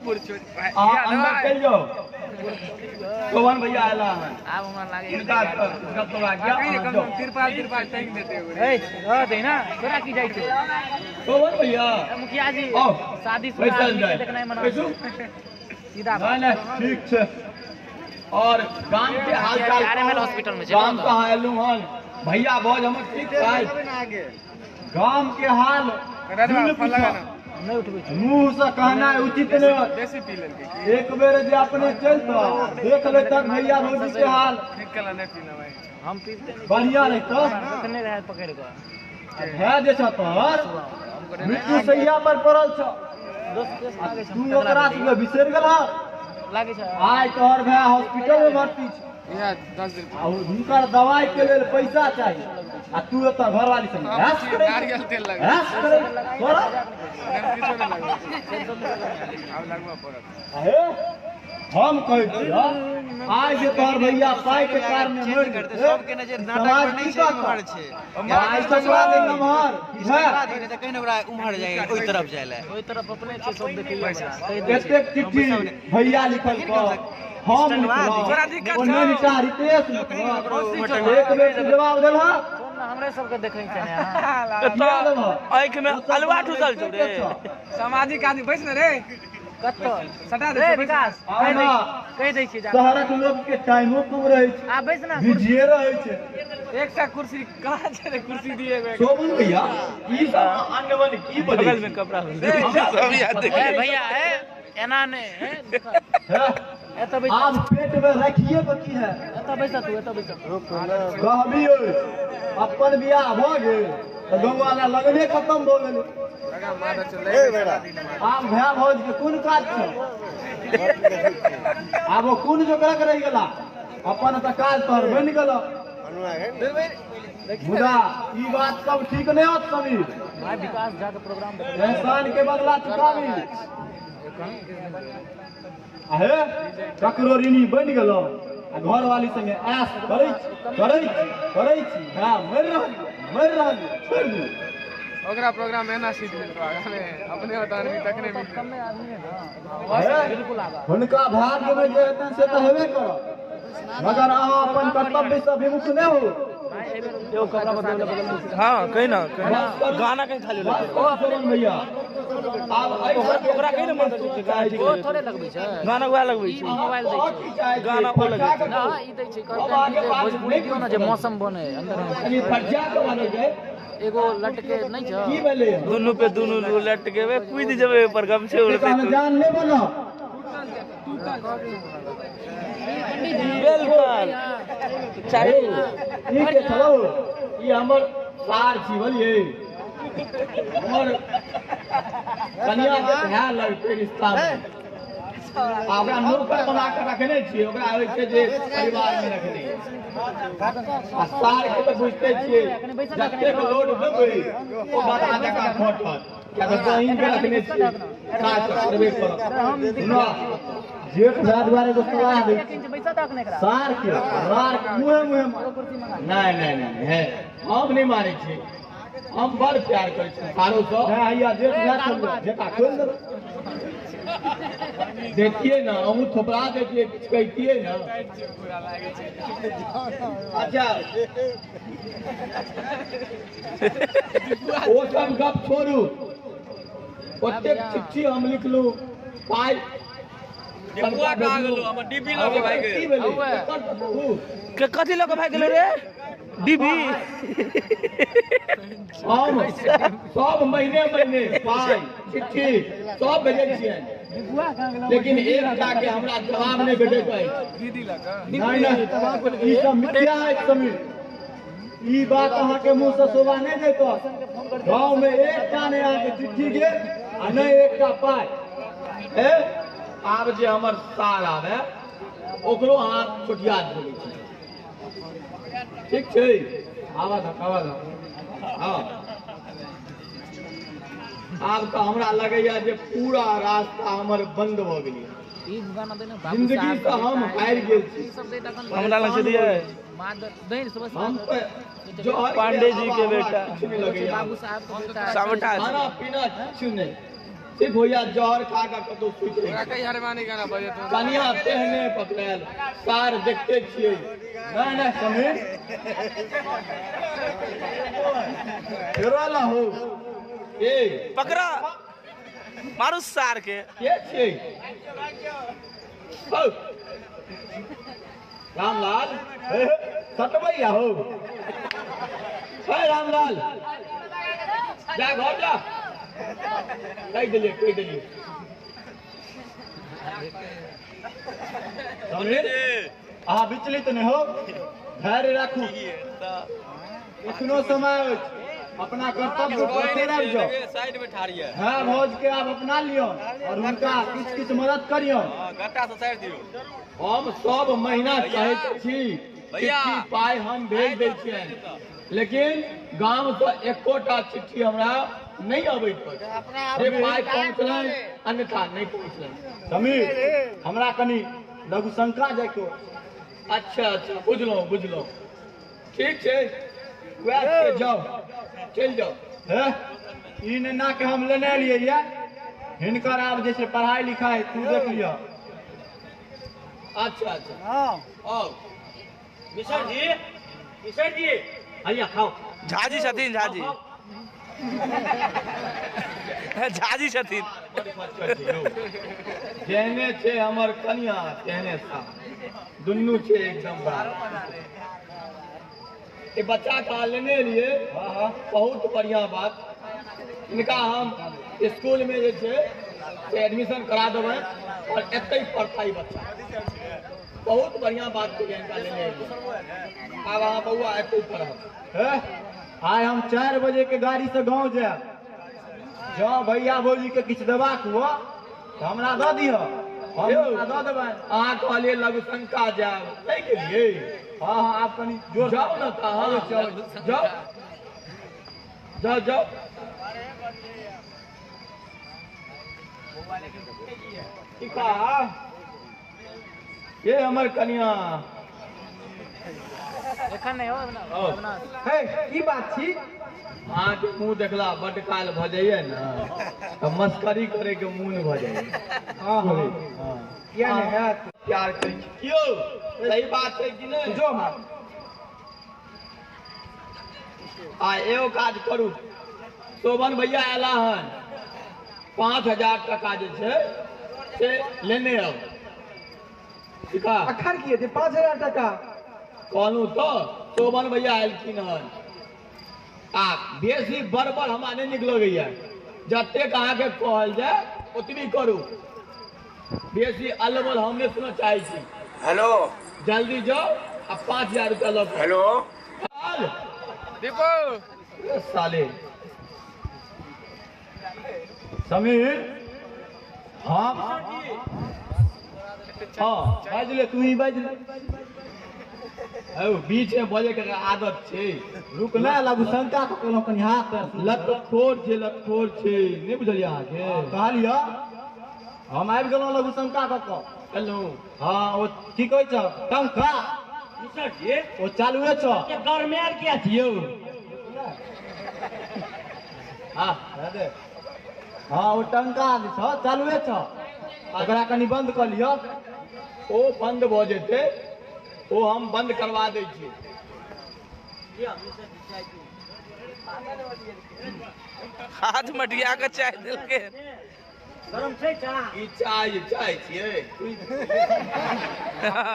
अहाँ अंदर चलि जाउ। शोभन भैया आयला हन। आब हमरा लागे हिनका सौभाग्य, अहाँ जाउ। तिरपाल तिरपाल टांगि देते। ए रह दे ना, तोरा की जाइ छौ? शोभन भैया, मुखिया जी, आउ। शादी बैसल जाय। देखनाइ मना। बैसू। सीधा। नहि नहि, ठीक छै। और गाम के हाल चाल? आरएमएल हॉस्पिटल में छै। गाम से अहाँ एलहुँ हन, भैया भौज हमर ठीक छै? गाम के हाल दिल पूछऽ। नहि उठबै छै। मुंह से कहनाइ उचित नहि होत। बेसी पी लेलकै की? एक बेर जे अपने चलतऽ देख लेतक भैया भौजी के हाल। ठीक कला नहि पीना भाई। हम पीबते नहि। बढ़िया रहितऽ। रखने रहै पकड़ि कऽ। भए जे छऽ तोहर मृत्यु सैया पर पड़ल छऽ दोस्त दोस्त आ लागै छै। तू ओकरा सबके बिसरि गेलह। लागै छै। आइ तोहर भाय हॉस्पिटल में भर्ती छै इएह 10 दिन। आ हुनकर दवाई के लेल पैसा चाही आ तू एतऽ घरवाली संग ऐश करै छी। नारियल तेल लगबै। ऐश करै तोरा। किछो नहि लगबै, आब लगबऽ पड़त। हे, हम कहै छियह, आइ जे तोहर भैया पाइ के कारणे मरि जेतै, सबके नजर नाटक समाज पर की नहि छै, कहत? उम्हर छै। आइ ससुरा के नमहर भए तऽ कहीं ओकरा उम्हर जाय, ओहि तरफ जाय लए। ओहि तरफ अपने छै, सब देखैए बला कहि दै छै। एतेक चिट्ठी भैया लिखल कऽ, हम लिखलहुँ, ओ नैनीटा रितेश लिखलक, एक बेर तू जवाब देलहक? सुन ने, हमरे सबके देखै छै ने अहाँ। किया देबह? आँखि में अलुआ ठुसल छौ रे। सामाजिक आदमी, बैस ने रे। कतऽ सटा दे रे छै, बैस। विकास, आउ कहि दै ना। कहि दै छियै जा। शहरक लोक के टाइमो कम रहै छै, आ बैस ना। बिजिए रहै छै। एकटा कुर्सी कहाँ छै रे? कुर्सी दिए एगो। शोभन भैया, ई सब अन्य वन की बजै बगल में छी? कपड़ा सब याद। ए भैया, ए एना नहि, ए देख। हे, एतऽ बैस। आब पेट में रखिए के की है? एतऽ बैस, तू एतऽ बैस। कहबी अछि, अपन बियाह भऽ गेल तऽ गौवाला लगने खतम भऽ गेलै। लगा मारा चल। आब भाय भौज के कोन काज छै? आब ओ कोन जोकरक रहि गेला? अपन तऽ काज तोहर बनि गेल। मुदा ई बात सब ठीक नहि होत समीर। भाई विकास झा के प्रोग्राम देख। एहसान के बदला चुकाबी। आ हे, ककरो ऋणी बनि गेलहुँ आ घरवाली संगे ऐश करै छी, करै छी, करै छी, भाय मरि रहल यऽ, मरि रहल यऽ, छोड़ि दियौ। ओकरा प्रोग्राम एना सीट मिलतो आगाँ मे, अपने होता आदमी तखने मिलतै। कमे आदमी है ना। हे, बिल्कुल आगा। हुनका भाग्य में जे हेतनि से तऽ हेबे करत, मगर अहाँ अपन कर्तव्य से विमुख नहि हो। भाई एहि बेर एगो कपड़ा बदल बगल में। हाँ, कहीं ना कहीं ना, गाना कहीं खाली बस करू शोभन भैया, आब एहि सबके ओकरा कहीं ना मन छै, गाना ठीक ओ रहै। थोड़े लगबै छै। गाना वएह लगबै ई छै। मोबाइल दै अहाँ छै। की चाहै छियै? गाना ओ लगै छै। ना, ई दै छै, कहलकै कि जे भोजपुरी दियौ ने, जे मौसम बने अंदर मे। कनि फरिया कऽ मानल जाय। एगो लटके नहि छौ? की भेलै? दुनू पे दुनू लटके कूदि जेबै, ओहि पर गमछे एतेक उड़तै। अनजान नहि बनब। बिल्कुल चाही। ई के छलौ? ई हमर सार छी, बुझलियै? हमर कनिया के भाय लगतै रिश्ता मे आ ओकरा नौकर बना कऽ रखने छियै। ओकरा होइ छै जे परिवार मे रखने आ सार के तऽ बुझते छियै, जतेक लोड देबै ओ गधा जकाँ खटत, किया तऽ बहिन के रखने छियै, काज तऽ करबे करत। सुनऽ, जेठ भाय दुआरे एगो सलाह दै छी। बैसा तक नहि एकरा। सार के रार के मुँहे मुँहे मार। नहि नहि नहि, हे, हम नहि मारै छी, हम बड़ प्यार करै छी सारो सँ। नहि हैया, जेठ भाय छलियै, जेका खोलि देलक। देखिए ने, अहूँ थोपड़ा दैतियै, किछु कहितियै ने। अच्छा, ओ सब गप छोड़ू। ओतेक चिट्ठी हम लिखलहुँ, पाइ की भेलै एकर तऽ कहू। के कथी लऽ कऽ भागि गेलो रे डीबी? हम सब महीने महीने पाइ चिट्ठी सब भेजै छियनि, लेकिन एकटा के हमरा जवाब नहि भेटैत अछि। दीदी लग कऽ। नहि नहि, ई सब मिथ्या अछि समीर। ई बात अहाँके मुँह से शोभा नहि देत। गाँव में एकटा नहि अहाँके चिट्ठी गेल आ नहि एकटा पाइ। ए, आब जे हमर सार आबे, ओकरो अहाँ छोटिया देबै छी। ठीक छै, आबऽ दऽ, आबऽ दऽ। हँ, आब तऽ हमरा लगैया जे पूरा रास्ता हमर बंद भऽ गेलै। ई गाना दे ने बाबू जिंदगी साहब से हम हारि गेल छी। ई सब दे तखन। हमरा लग से दियै। मादर दे सुबह। हम तऽ जहर के पांडे जी के अलावा हमरा बेटा। किछु नहि लगैया। बाबू साहब के बेटा। सबटा खाना पीना किछु नहि। ठीक होइया जहर खा कऽ कतौ सुति ओकरा रहै। कही हरमानी गाना बजेतौ। कनिया तेहने पकड़ायल, सार देखते छियै। नहीं नहीं समीर फेरो आला हो। ए पकड़ा मारू सार के। के छियै? हौ रामलाल सटबैया हो। हे रामलाल जा घर जा। कहि देलियै कहि देलियै। समीर अहाँ विचलित नहि हो, धैर्य राखू। एखनो समय अछि, अपना कर्तव्य पर फेर आबि जाउ। साइड में ठाढ़ी है। हाँ भौज के आप अपना लियौ और हुनका किछु किछु मदद करियौ। गट्टा से साइड दियौ। हम सब महीना कहैत छी चिट्ठी पाइ हम भेज दै छियनि, लेकिन गाम से एकोटा चिट्ठी हमरा नहीं अबैत अछि जे पाइ पहुँचलनि, अन्यथा नहीं पहुँचलनि। समीर हमरा कनि लघुशंका जाइके। अच्छा अच्छा बुझलहुँ बुझलहुँ, ठीक छै, वएह छै, जाउ चलि जाउ। हे ई नेना के हम लेने एलियै ये, हिनकर आब जे छै पढ़ाई लिखाई तू देख लिअ। अच्छा अच्छा आउ मिश्र जी, मिश्र जी आइए खाओ। झाजी छथिन, झाजी झाजी छथिन। जेहने छै हमर कनिया तेहने साफ, दुनू छै एकदम बराबर। ई बच्चा के लेने एलियै, बहुत बढ़िया बात। इनका हम स्कूल में जे छै से एडमिशन करा देबै और एतै पढ़ता ई बच्चा। बहुत बढ़िया बात छै इनका लेने एलियै। आब अहाँ बौआ एतै पढ़ब। हे आइ हम 4 बजे के गाड़ी से गाँव जायब, जँ भैया भौजी के किछु देबाक हुअ तऽ हमरा दऽ दिअ, हम हुनका दऽ देबनि। अहाँ कहलियै लघुशंका जायब, नहि गेलियै? हाँ हाँ आब कनि जोर जाउ ने तऽ, हाँ जाउ जाउ जाउ। ये हमर कनिया। एखन नहि हो। हे की बात छी? अहाँके मुँह देखला बड्ड काल भऽ जाइए ने तऽ मस्करी करे के मोन भऽ जाइए। हाँ हाँ किया नहि हैत? प्यार करै छी कियो, सही बात छै कि नहि? जो आ एगो काज करू, शोभन भैया अयला हन, 5000 टका जे छै से लेने आउ। ठीक है? अखन की हेतै 5000 टका? कहलहुँ तऽ शोभन भैया एलखिन हन। आ बेसी बड़बड़ हमरा नहि नीक लगैया, जतेक अहाँके कहल जाय ओतबी करू, बेसी अलबल हम नहि सुनऽ चाहै छी। हेलो जल्दी जाउ आ 5000 रुपया लऽ कऽ। हेलो दीपू साले समीर हाँ हाँ बाजि ले, तू ही बाजि ले। बीच में बजे के आदत छै। रुक ने लघुशंका के कहलहुँ कनि हाथ लतखोर छै, लतखोर छै, नहि बुझलियै अहाँके? कहलियै हम आबि गेलहुँ लघुशंका कऽ कऽ। हेलो हाँ ओ की कहै छौ टंका ओ चालुए छौ। गरमायल किया छियौ? हाँ हाँ ओ टंका जे छौ चालुए छौ, ओकरा कनि बंद कऽ लिअ। ओ बंद भऽ जेतै, ओ हम बंद करवा दै छियै। हाथ मटिया के चाय देलकै। गरम छै चाह? ई चाय चाय छियै।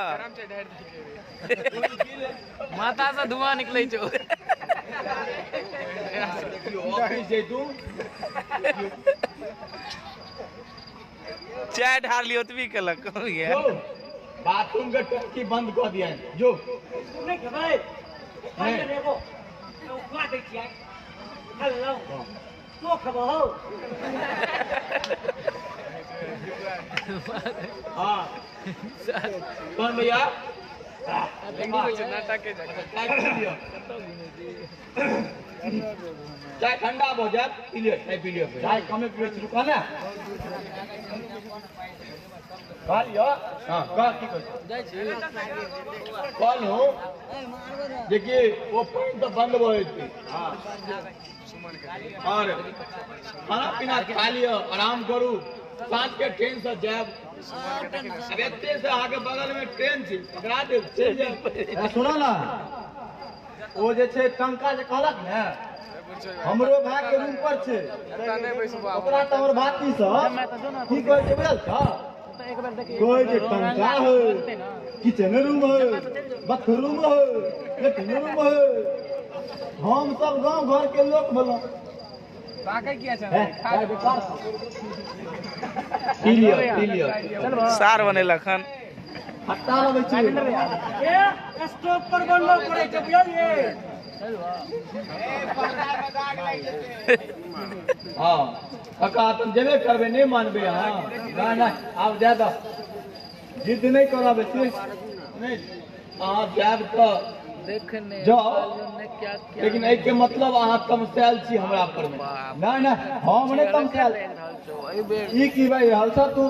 गरम छै ढारि देलकै। माथा से धुआं निकलै छौ। देखियौ ऑफिस जैतू चाय ढार लियो ओतबी केलक। बाथरूम के टंकी बंद कऽ दियनि जो। नहि खेबै? एगो खुआ दै छियै, खा लेलहुँ। तो खेबहो? हाँ कौन भैया? नाटक के जगह। चाय पी लिअ, चाय ठंडा भऽ जायत, पी लिअ चाय पी लिअ। चाय कमे पीबै छी, रुकऽ ने। कहलियौ हाँ कह की कहै छी? कहलहुँ जे कि ओ पानि तऽ बन्द भऽ जेतै। और खाना पीना खा लिअ, आराम करू। साँझ के ट्रेन से जायब। अब एते से अहाँके बगल में ट्रेन छै, पकड़ा देब, चलि जायब। सुनो ना, ओ जे छै टंका जे कहलक ने, हमरो भाई के रूम पर छै, ओकरा तऽ हमर भाती सब की कहै छै बुझल छौ? कहै छै टंका है, किचन रूम है, बाथरूम है, लेट्रिन रूम है। हम सब गाँव घर के लोक भेलहुँ। सार बनेलक हन। खट्टा लगै छै। स्टोव पर बनबऽ पड़ै छै, बुझलियै? हाँ कका, तऽ जेबे करबै, नहि मानबै अहाँ? नहि नहि, आब जाय दऽ, जिद्द नहि करब बेसी। नहि, अहाँ जायब तऽ देखने जाओ, वालों ने क्या क्या लेकिन एहिके मतलब अहाँ तमसायल छी हमरा पर में। नहि नहि, हम नहि तमसायल। ई की भाई रहल छह तू?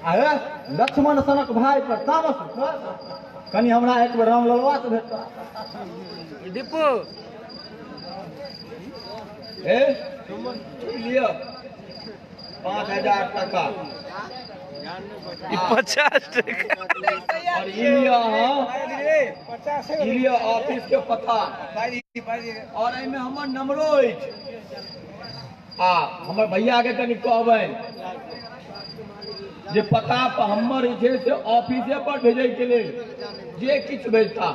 अरे लक्ष्मण सनक भाई पर तामस उठल? कनि हमरा एक बेर रामललवा से भेट। दीपू ए लिअ 5000 टका। 50 टका। और ई लिअ अहाँ, ई लिअ ऑफिस के पता, और एहिमे हमर नंबरो अछि। आ हमर भैया के कनि कहबनि जे पता पर हमर जे छै से ऑफिसे पर भेजै के लेल, जे किछु भेजता,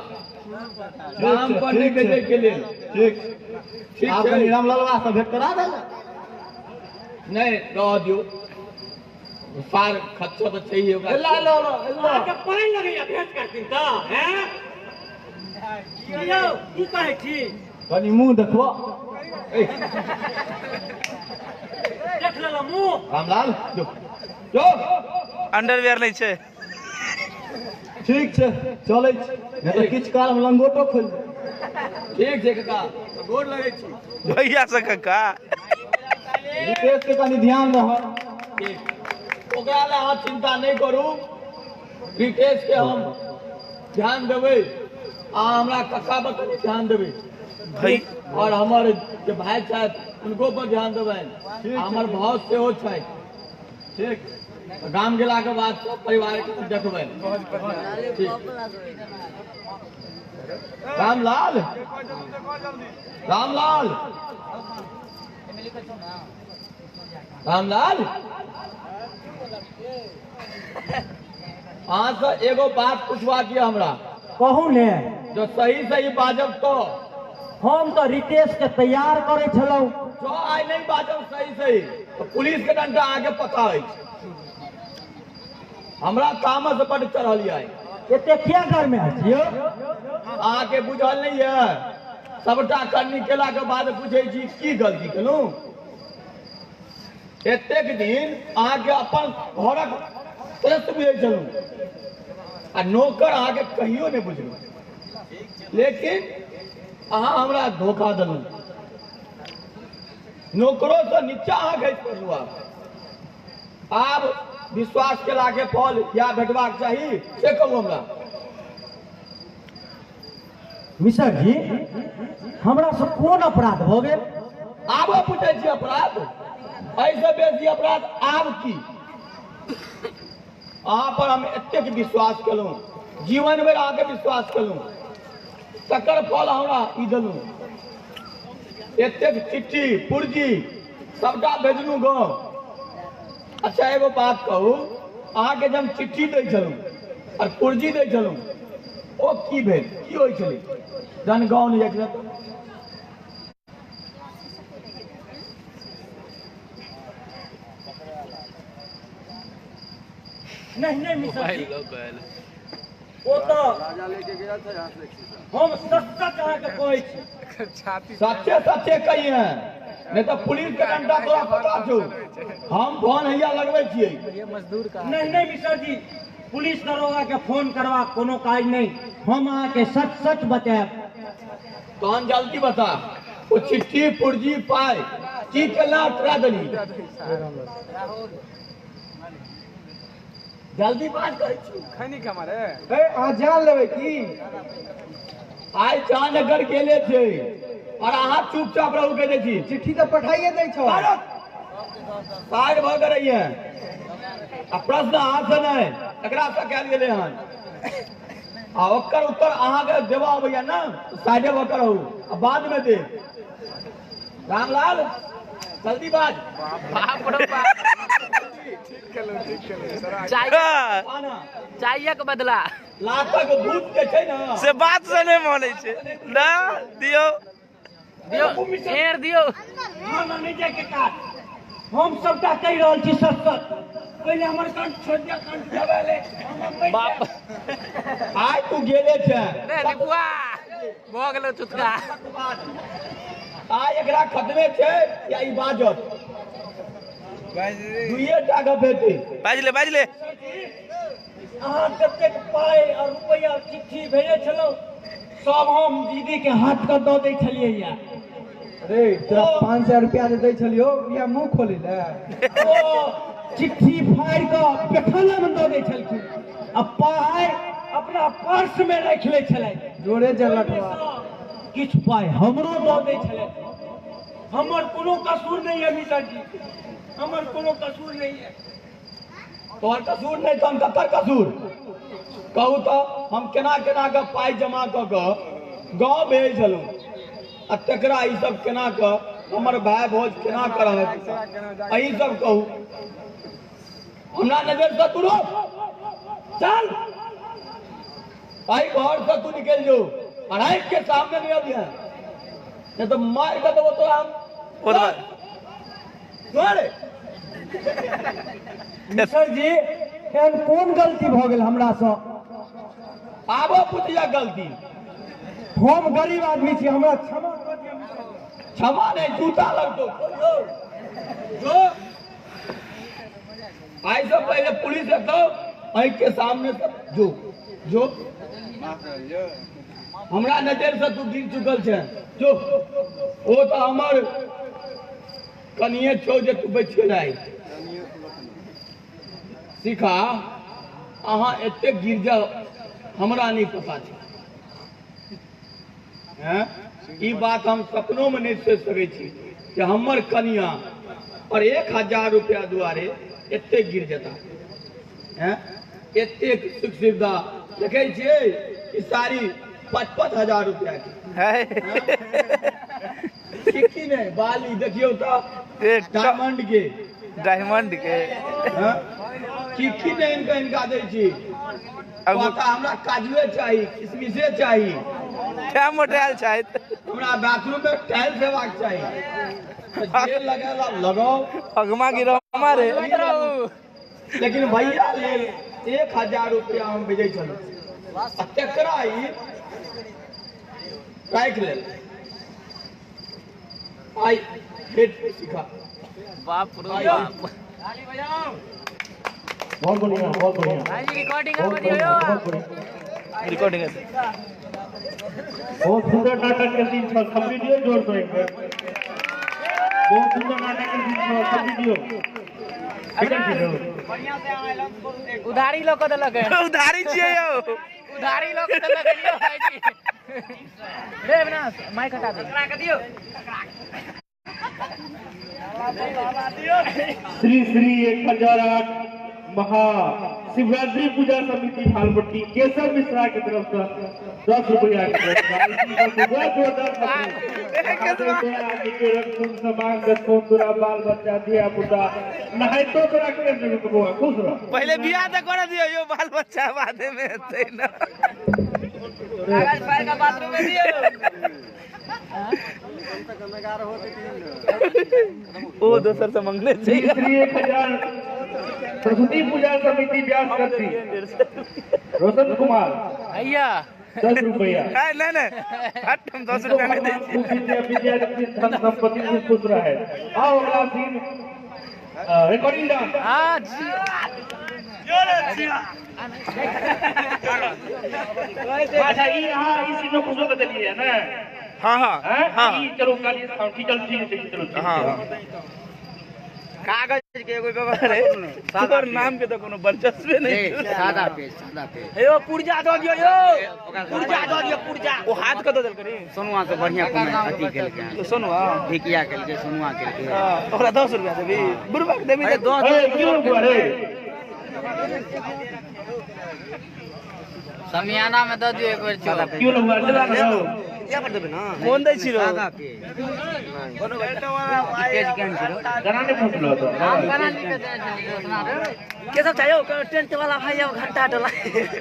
नाम पर नहि भेजै के लेल। ठीक ठीक आब छै। कनि रामललवा से भेट करा दे ने। नहि, रह दियौ, सार खर्चा तऽ छैहे ओकरा। एला एला एला एला। अहाँके पानि लगैया भेंट करथिन तऽ हैं? यौ की कहै छी? कनि मुँह देखबो। ए, देख लेलहुँ मुँह। रामलाल जो जो। अंडरवेयर नहि छै। ठीक छै, चलै छी, नहि तऽ किछु काल हम लंगोटो खोलि देब। ठीक छै कका, गोर लगै छी। भैया से कका। रितेश के कनि ध्यान रह। ठीक, ओकरा लए अहाँ चिंता नहि करू, रितेश के हम ध्यान देबै। अहाँ हमरा कक्का पर कनि ध्यान देबै भाई। और हमर जे भाई छथि हुनको पर ध्यान देबनि, आ हमर भाउज सेहो छथि। ठीक। गाम गेलाके बाद सब परिवार के देखबनि। ठीक। रामलाल, रामलाल, रामलाल, अहाँ से एगो बात पूछबाक यऽ हमरा। कहू ने। जो सही सही बाजब तो। हम तऽ रितेश के तैयार करै छलहुँ। जो आइ नहि बाजब सही सही तऽ पुलिस के डंडा अहाँके पता अछि। हमरा तामस बड्ड चढ़ल यऽ। एते किया गरमे छी यौ? अहाँके बुझल नहि यऽ? सबटा करनी केला के बाद पूछै छी की गलती केलहुँ? एतेक दिन अहाँके अपन घरक सदस्य बुझै छलहुँ आ नौकर अहाँके कहियो नहि बुझलहुँ, लेकिन अहाँ हमरा धोखा देलहुँ। नौकरोसँ नीचा अहाँ खसि पड़लहुँ। आब विश्वास केला के फल या भेटबाक चाही, से कहू हमरा। मिसर जी, हमरा से कोन अपराध भऽ गेल? आबो पूछै छी अपराध? एहिसँ बेसी अपराध आब की? अहाँ पर हम एतेक विश्वास केलहुँ, जीवन भरि अहाँके विश्वास केलहुँ, तकर फल हमरा ई देलहुँ। एतेक चिट्ठी पुर्जी सबटा भेजलहुँ गाँव। अच्छा एगो बात कहू, अहाँके जे हम चिट्ठी दै छलहुँ आओर पुर्जी दै छलहुँ, ओ की भेल, की होइ छलै जहन गाँव नहि जाइ छलै? नहीं नहीं मिसर जी, ओ तऽ हम सच सच अहाँके कहै छी। सच्चे सच्चे कहिए, नहीं तो पुलिस के डंडा तोरा पता छौ। हम फोन हैया लगबै छियै। ये मजदूर का। नहीं नहीं मिसर जी, पुलिस दरोगा के फोन करबाक कोनो काज नहीं, हम अहाँके सच सच बतायब। तहन जल्दी बता, ओ चिट्ठी पुर्जी पाइ की केना अटरा देली? जल्दी बात करै छी। खैनी कमारे। ए, अहाँ जान लेबै की? आइ जान अगर गेले छै। और अहाँ चुपचाप रहू के दै छी। चिट्ठी तऽ पठाइए दै छौ। साइड भऽ के रहिए। आ प्रश्न अहाँ से नहि, एकरा से कयल गेलै हन। आ ओकर उत्तर अहाँके देबऽ अबैया ने, साइडे भऽ के रहू आ बाद में दे। रामलाल जल्दी बाज। बाप रे बाप। चाहिए के बदला लातक भूत के छै ने से बात से नहीं मानै छै ना दियो दियो एर दियो। ना नहीं जाय के काज। हम सबटा कहि रहल छी सच सच। पहिले हमर कंठ छोड़ि दिअ, कंठ दबा ले। बाप आइ तू गेले छै रे दीपुआ भऽ गेलो चुटका। आइ एकरा खतमे छै या ई बाजत दुइये टा गप हेतै। बाजले बाजले। अहाँ कतेक पाइ और रुपैआ चिट्ठी भेजै छलहुँ सब हम दीदी के हाथ के दऽ दै छलियै। या अरे तोरा 500 रुपया जे दै छलियौ या मुँह खोलै ले। ओ चिट्ठी फाड़ि कऽ पेखाना मे दऽ दै छलखिन आ पाइ अपना पर्स मे राखि लै छलथि। जोरे जलटवा किछु पाइ हमरो दऽ दै छलथि। हमर कोनो कसूर नहीं है मिश्र जी, हमर कोनो कसूर नहीं है। तोहर कसूर नहीं तो हम ककर कसूर कहू तो? हम केना केना के पाइ जमा कऽ कऽ गाँव भेज छलहुँ आ तकरा ई सब केना कऽ हमर भाय भोज केना करब, अहीं सब कहू। हमरा नजर से तू रोक चल, भाई घर से तू निकल जो, अढ़ाई के सामने नहीं अभी है, नहीं तो मार के देबो तो हम। मिश्र जी एहन कोन गलती भऽ गेल हमरा सँ? आबो पूछिया गलती। हम गरीब आदमी छी, हमरा क्षमा कऽ दिअ। क्षमा नहीं, जूता लगतो जो। आई से पहले पुलिस एतौ आँखि के सामने से जो जो हमरा नजर से तू गिर चुकल छै जो। ओ तो हमर कनिए छौ जे तू बचि गेल। शिखा अहाँ एतेक गिर जाओ हमरा नहीं पता छै। हैं ई बात हम सपनों में नहीं सोच सकै छी कि हमर कनिया और 1000 रुपया दुआरे एतेक गिर जेता। हैं एतेक सुख सुविधा देखै छियै ई साड़ी 5-5 हजार रुपया के सिक्की नहीं बाली देखियौ तो डायमंड के, डायमंड के की की नहीं इनका इनका दै छी। कहता हमरा काजुए चाही, किशमिशे चाही, मोटायल चाही, हमरा बाथरूम में टाइल्स हेबाक चाही। जे लगेला लगाओ, अगमा गिरो हमारे। लेकिन भैया लेल 1000 रुपया हम भेजै छलहुँ आ तकरा ई राखि लेल। आई भेट सिखा। बाप रे बाप। बहुत बढ़िया, बहुत बढ़िया भाई जी। रिकॉर्डिंग कर दियो, रिकॉर्डिंग है। बहुत सुंदर नाटक के सीन छल, थप्पी दियो जोर से एक बेर। बहुत सुंदर नाटक के सीन छल, थप्पी दियो। उधारी लऽ कऽ देलक। उधारी छियै यौ, उधारी लऽ कऽ देलक यौ भाईजी। रे अविनाश माइक हटा दे। श्री श्री 1008 महा शिवरात्रि पूजा समिति भालपट्टी केशव मिश्रा के तरफ से 10 रुपया के पुरस्कार। बाल बच्चा धिया पुता नहाइतो तोरा के खुश रह। पहले बियाह तऽ कर दियौ यौ, बाल बच्चा बादे में हेतै ना। ओ दोसर से मंगले छै। श्री श्री 1000 सरस्वती पूजा समिति व्यास करती रोशन कुमार भैया 10 रुपया। नहीं नहीं हट, हम 10 रुपया नहीं दै छियै। विद्या विद्या धन संपत्ति से खुश रहे। आओ अगला सीन रिकॉर्डिंग डांस। हाँ जी अच्छा ई हां ई सीन में खुशो बदलिए है ना। हाँ हाँ हैं हाँ ई चलो काली ठीक चल ठीक है चलो ठीक हाँ। कागज के एगो व्यवस्था तोर नाम के तो कोनो वर्चस्व नहीं। सादा पेज, सादा पेज। हे पुर्जा दऽ दियौ यौ, पुर्जा दऽ दियौ, पुर्जा। ओ हाथ कतऽ देलकै रे? सोनुआ से बढ़िया अथी केलकै। सोनुआ ढिकिया केलकै, सोनुआ केलकै। ओकरा 10 रुपया देबी, बुढ़बा के देबी। 10 समियाना में दऽ दियौ एक बेर। क्यों लोग या पर देबे ना। कोन दै छी रो? सादा पेज। पेज केहन छै रो? गाना नहीं फसलो तो गाना लिख के देने छलियै। के सब चाहिए टेंट वाला भाई अब घंटा डला।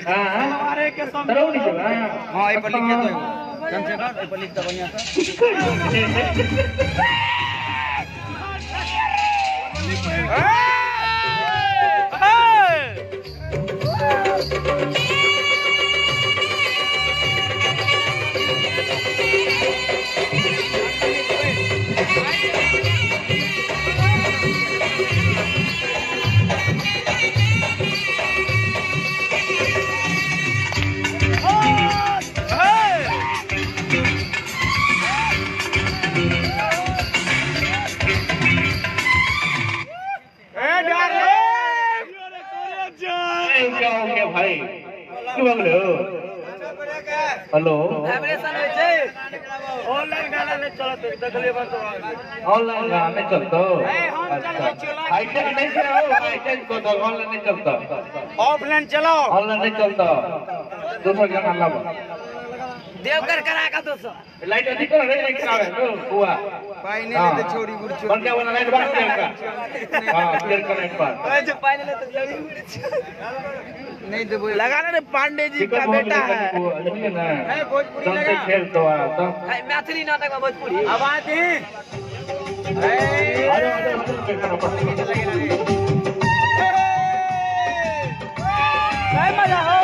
हां हमारे के सब नहीं छै। हां एहि पर लिख के दो चंद्रशेखर, एहि पर लिख त बढ़िया से। क्या हो गया भाई? क्यों भाग रहे हो? हेलो, ऑनलाइन गाना नहीं चलत, देखलिए बस ऑनलाइन गाना नहीं चलता। हाईटेक नहीं चलाओ, हाईटेक को तो ऑनलाइन नहीं चलता। ऑफलाइन चलाओ, ऑनलाइन नहीं चलता। दूसरा गाना लाओ। देवघर करा का दोस्तों। लाइट अधिक कर रे, लाइट आवे तो हुआ पाई नहीं लेते छोरी गुड़ छोरी। बन गया वाला लाइट बार का। हां क्लियर कर लाइट पर। ओए जो पाई नहीं लेते छोरी गुड़ नहीं देबो। लगा ना रे, पांडे जी का बेटा है। है भोजपुरी लगा खेल तो आ तो मैथिली नाटक में भोजपुरी आवाज दी। अरे अरे मजा हो।